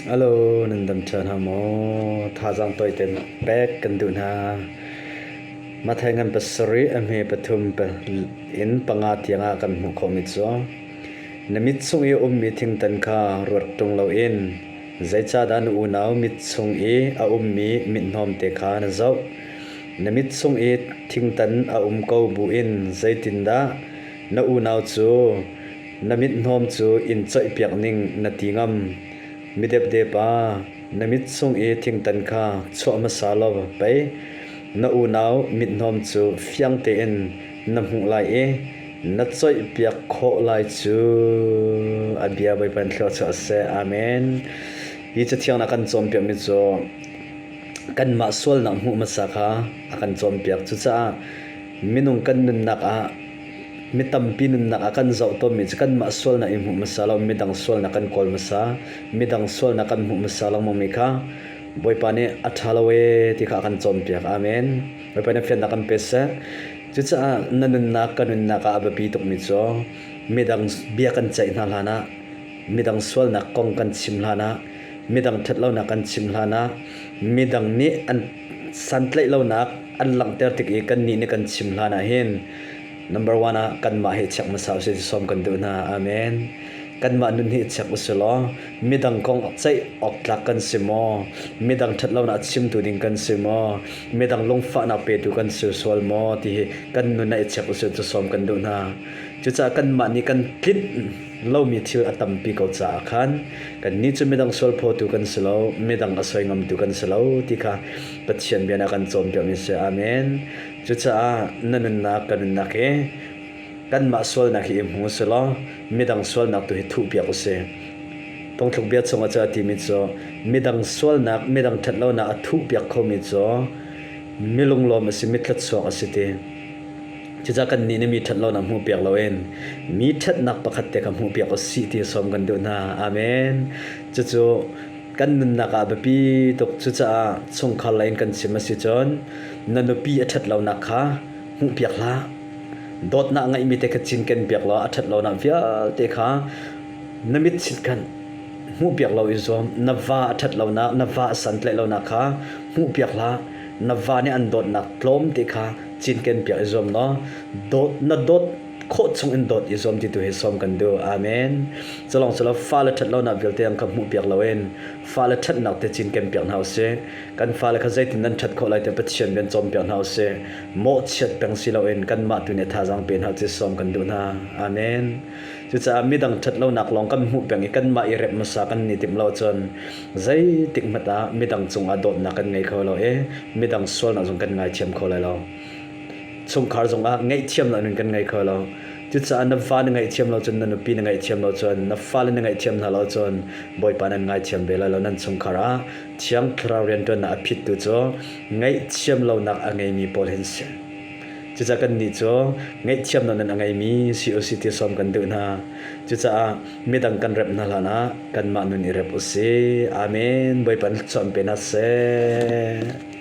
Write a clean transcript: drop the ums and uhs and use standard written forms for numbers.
Hello, nan dam ṭhan hna maw? Thazaang tawite pek kan duh hna. Matthai ngan pasarih a hme pathum in panga tiangah kan hmuh khawhmi cu na mit chung i a ummi thingtan kha ruat ṭung loin zeicahdah na unau mit chung i a ummi mithnawmte kha na zoh? Na mit chung i thingtan a um ko buin zeitindah na unau cu Na mithnawm cu in coihpiak ning na ti ngam. Midepde pa, na mit chung i thingtan kha chuah hmasa law pei na unau mithnawm cu fiang tein na hmuh lai i na coihpiak khawh lai cu. A bia Bawipa in thluachuah seh. Amen. Hi cathiang na kan cawnpiakmi cu kanmah sualnak hmuh hmasa kha a kan cawnpiak. Cucaah minung kan nunnak ah Mi tampi nunnak ah kan zoh tawnmi cu kanmah sualnak i hmuh hmasa lo, midang sualnak kan kawl hmasa, midang sualnak kan hmuh hmasa lengmangmi kha Bawipa nih a ṭha lo ee ti kha a kan cawnpiak. Amen. Bawipa nih fiannak kan pe seh. Cucaah na nunnak ka nunnak ah a biapi tukmi cu midang bia kan ceih hna hlan ah, midang sualnak kong kan chim hlan ah, midang ṭhatlonak kan chim hlan ah, midang nih an santlaih lonak an langhter tik i kannih nih kan chim hlan ah hin Number one ah kanmah hi check hmasa usih ti sawm kan duh hna. Amen. Kanmah nun hi check usih law midang kong ceih awk tlak kan si maw? Midang ṭhatlonak chimtu ding kan si maw? Midang lungfahnak petu kan si sual maw? Ti hi kan nun ah i check usih ti sawm kan duh hna. Cucaah kanmah nih kan tlinh lomi thil a tampi ko caah khan kannih cu midang sualphawtu kan si lo, midang a soi ngamtu kan si lo ti kha Pathian bia nih a kan cawnpiakmi a si. Amen. Cucaah na nunnak ka nunnak hi kanmah sualnak hi i hmu si law midang sualnak tu hi thuhpiak u si. Phungthluk bia chungah cu a timi cu midang sualnak, midang ṭhatlonak a thuhpiak khomi cu milunglawm a si, mitthluachuak a si ti. Cucaah kannih nih mi ṭhatlonak hmuhpiak loin mi ṭhatnak pakhat te kha hmuhpiak u sih ti sawm kan duh hna. Amen. Cucu kan nunnak ah a biapi tuk. Cucaah chungkhar lei in kan chim a si cun na nupi a ṭhat lonak kha hmuhpiak hlah. Dawtnak ngeihmi te kha cinken piak law a ṭhat lonak vialte kha na mit khan hmuhpiak lo i zuam. Na va a ṭhat lonak, na va a santlaih lonak kha hmuhpiak hlah. Na va nih an dawtnak tlawmte kha cinken piak i zuam law dawt na dawt khawh chung in dawt i zuam ti tu hi sawm kan duh. Amen. Culong cu lo fale ṭhat lonak vialte ang kha hmuhpiak loin fale ṭhatnak te cinken piak hna usih. Kan fale kha zeitin nan ṭhat khawh lai ti Pathian rian cawnpiak hna usih. Mawhchiat peng si loin kanmah tu nih thazaang pe hna ti sawm kan duh hna. Amen. Cucaah midang ṭhat lonak lawng kan hmuh peng i kanmah i rep hmasa kan ni timh lo cun zeitik hmanh ah midang cungah dawtnak kan ngei kho lo i midang sualnak zong kan ngaithiam kho lai lo. Chungkhar zongah ngaihthiam lo nun kan ngei kho lo. Cucaah na va na ngaihthiam lo cun na nupi na ngaihthiam lo cun na fale na ngaihthiam hna lo cun Bawipa nan ngaithiam ve lai lo nan chungkhar ah Thiang Thlarau rianṭuannak a phittu cu ngaihthiam lonak a ngeimi pawl hin si. Cucaah kannih cu ngaihthiam lo nan a ngeimi si u si ti sawm kan duh hna. Cucaah midang kan rep hna hlan ah kanmah nun i rep u si. Amen. Bawipa in thluachuah in pe hna seh.